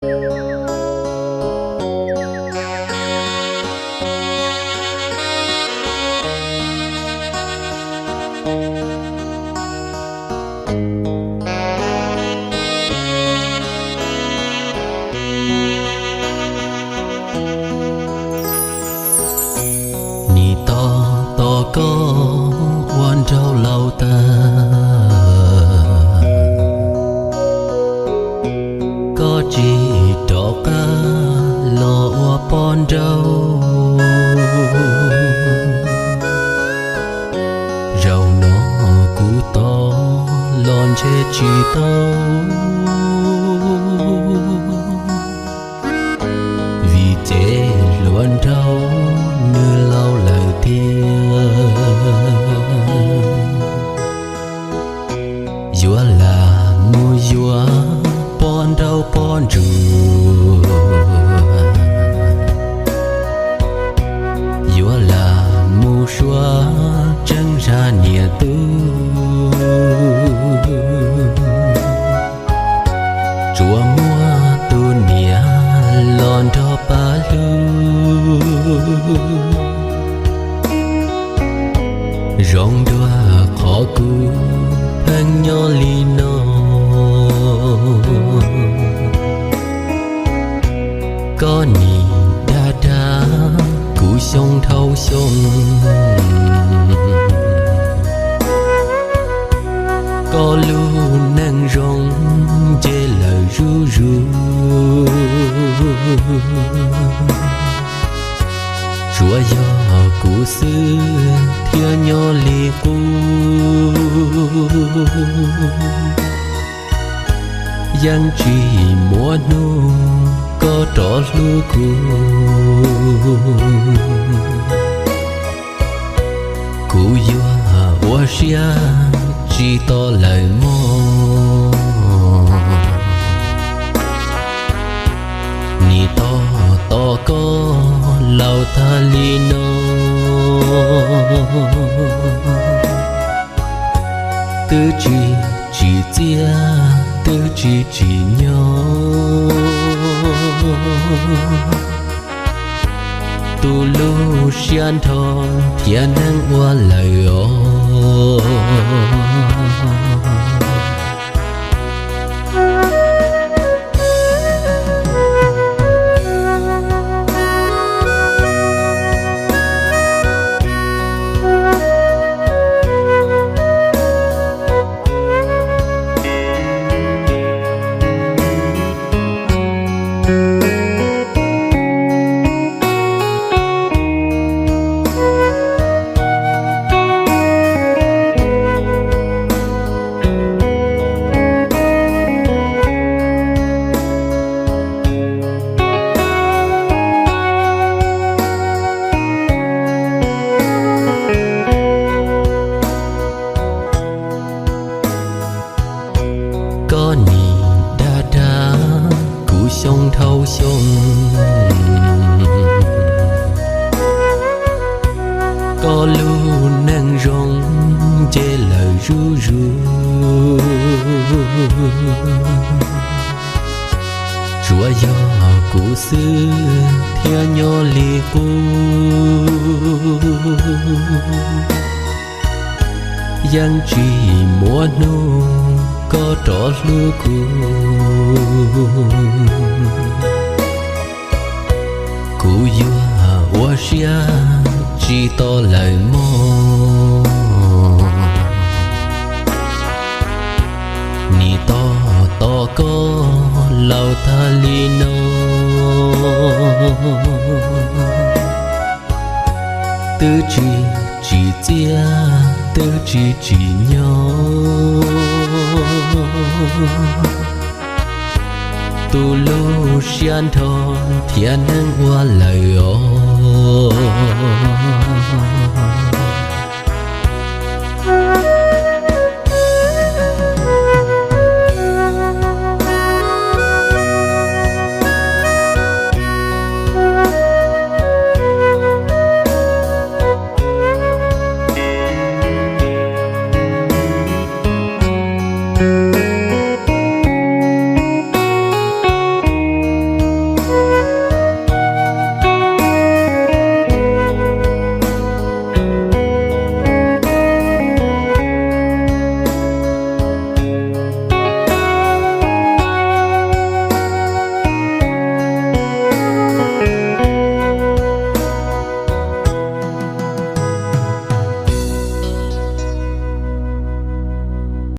Nim tos tos koj ua nraug laus tag, koj tsis rov qab los ua poj nraug. Zaum no kuv tos los ntshe tsis tau, vim ces hluas nraug nws laus lawm tiag. Yuav lam mus yuav poj nraug poj ntsuam, yuav lam mus suav tseeb zaj niam tub. Tsuas muaj tus niam los nrog pab hlub, zoo dua qhov kuv pheej nyob li no. Koj nim dag dag kuv xyoo dhau xyoo, koj lub neej zoo nce lawm zuj zus. Tsuas yog kuv xwb thiaj nyob li qub, yeej tsis muaj hnub koj rov hlub kuv. Kuv yuav ua siab tsis tos lawm mog, nim tos tos koj laus tag li no. Twb tsis tsim txiaj, twb tsis tsim nyog, tu lub siab nrho thiab neeg ua lawm os. Koj nim dag dag kuv xyoo dhau xyoo, koj lub neej zoo nce lawm zuj zus. Tsuas yog kuv xwb thiaj nyob li qub, yeej tsis muaj hnub koj rov hlub kuv. Kuv yuav ua siab tsis tos lawm mog, nim tos tos koj laus tag li no. Twb tsis tsim txiaj, twb tsis tsim nyog, tu lub siab nrho thiab neeg ua lawm os.